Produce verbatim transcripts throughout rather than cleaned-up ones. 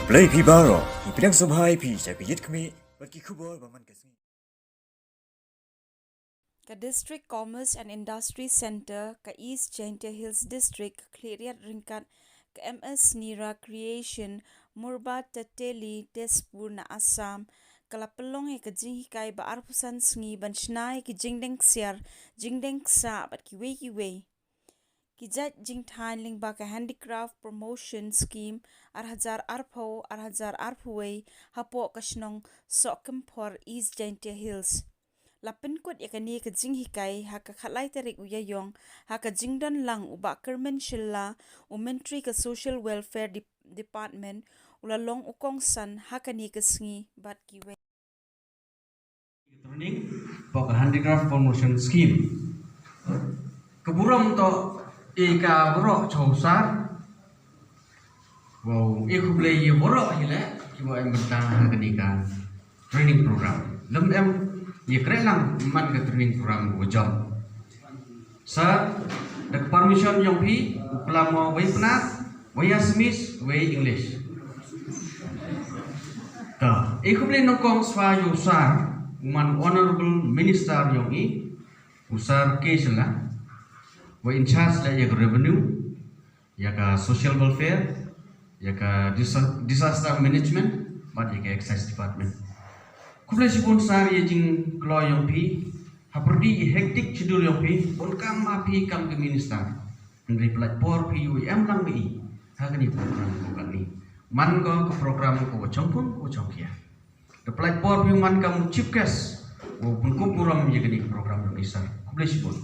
Blei phi baroh, ngi pdiang sngewbha ïa phi sha ka Ïit Khmih bad ki khubor ba man ka sngi. Ka District Commerce and Industry Centre ka East Jaintia Hills District ka khlieh riat ryngkat ka M S Nira Creation, Murba Teteli, Tezpur na Assam, ka la pynlong ïa ka jinghikai ba arphew san sngi ban shna ïa ki jingdeng ksiar, jingdeng ksah bad kiwei kiwei. Ki jait jingthaiñ lyngba ka Handicraft Promotion Scheme ar hajar arphew, ar hajar arphew wei hapoh ka shnong Sohkymphor, East Jaintia Hills. La pynkut ïa kane ka jinghikai ha ka khatlai tarik u Ïaïong ha ka jingdon lang u Bah Kyrmen Shylla, u Myntri ka Social Welfare Dep-, Department, u la long u kongsan ha kane ka sngi bad kiwei. Training for the Handicraft Promotion Scheme. Ka burom to ïa ka baroh cha u sar. Wow, ïa khublei ïa baroh hi leh kiba em bynta ha kane ka training program. Lem em ïa kren lang man ka training program ba jop. Sir, da ka permission jong phi, u klam mo wei Pnar, wei Assamese, wei English. Ta, ïa khublei nyngkong shuwa ïa u sar, u man Honorable Minister jong i, u Sir K Shylla, wei in charge la ïa ka revenue, ïa ka social welfare, ïa ka disa-, disaster management, bad ïa ka excise department. Khublei shibun sar ïa jingkloi jong phi, hapyrdi ïa hectic schedule jong phi, bun kam ma phi kam ka minister. Hynrei pynlait por phi ïa u em lang ma i, ha kane ka program ko kane. Man ko ka program ko wa chongpun, ko chongkhia. Da pynlait por phi man kam u chief guest, wa pynkup burom ïa kane ka program jong i sar. Khublei shibun.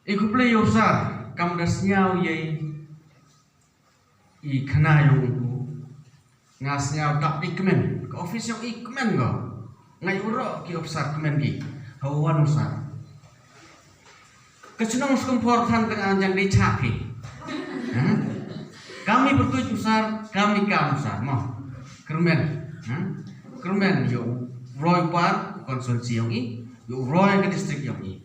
I khublei ïa u sar, kam da sñiaw ïa i khana ïa u u. Nga sñiaw dap i kmen, ka office ïa i kmen ko. Nga ïa u ro ki officer kmen ki. Ha u wan u sar. Ka chnong Sohkymphor than tang an jang dei chak hi. Ha? Kam i pyrtuit u sar, kam i kam u sar, mo. Kyrmen. Ha? Kyrmen ïa u roi par, constituency ïa i, ïa u roi ka district ïa i.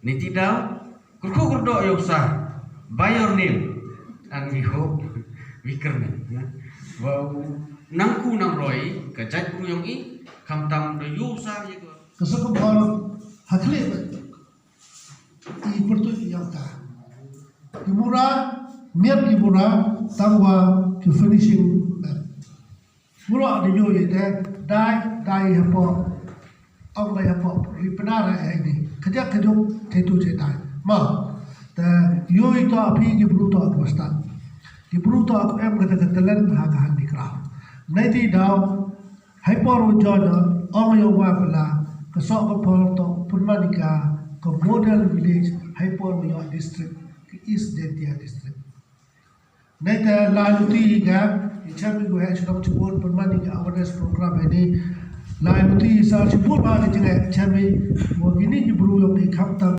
Niti daw, kyrkhu kyrdoh ïa u sar, by your name, and we hope, we kyrmen, ya. Wa u nang ku nang roi, ka jait bru ïa i, khamtam da ïa u sar ïa ka. Ka Sohkymphor, ha khlieh bad i pyrtuit ïa ka. I mura, miat i mura, tang wa ki finishing. Mura da ïoh ïa te, dai, dai hapoh. Ong dai hapoh, ri Pnar ha ini. Kajak kajuk, te tu te dai. Ma, te ïoh ïa to api ki bru to aku stad. Ki bru to aku em kata ka talent ha ka handicraft. Nai ti daw, hai por u join, ong ïa wa pala, ka Sohkymphor to, pun manika, ka model village, hai por u ïoh district, ka East Jaintia district. Nai te lai luti ka, i chem i gu heh chidong chibun pynman i ka awareness program ini. Lai luti sa chibun ba ki jingeh chem i, wa kini ki bru yong i khamtam.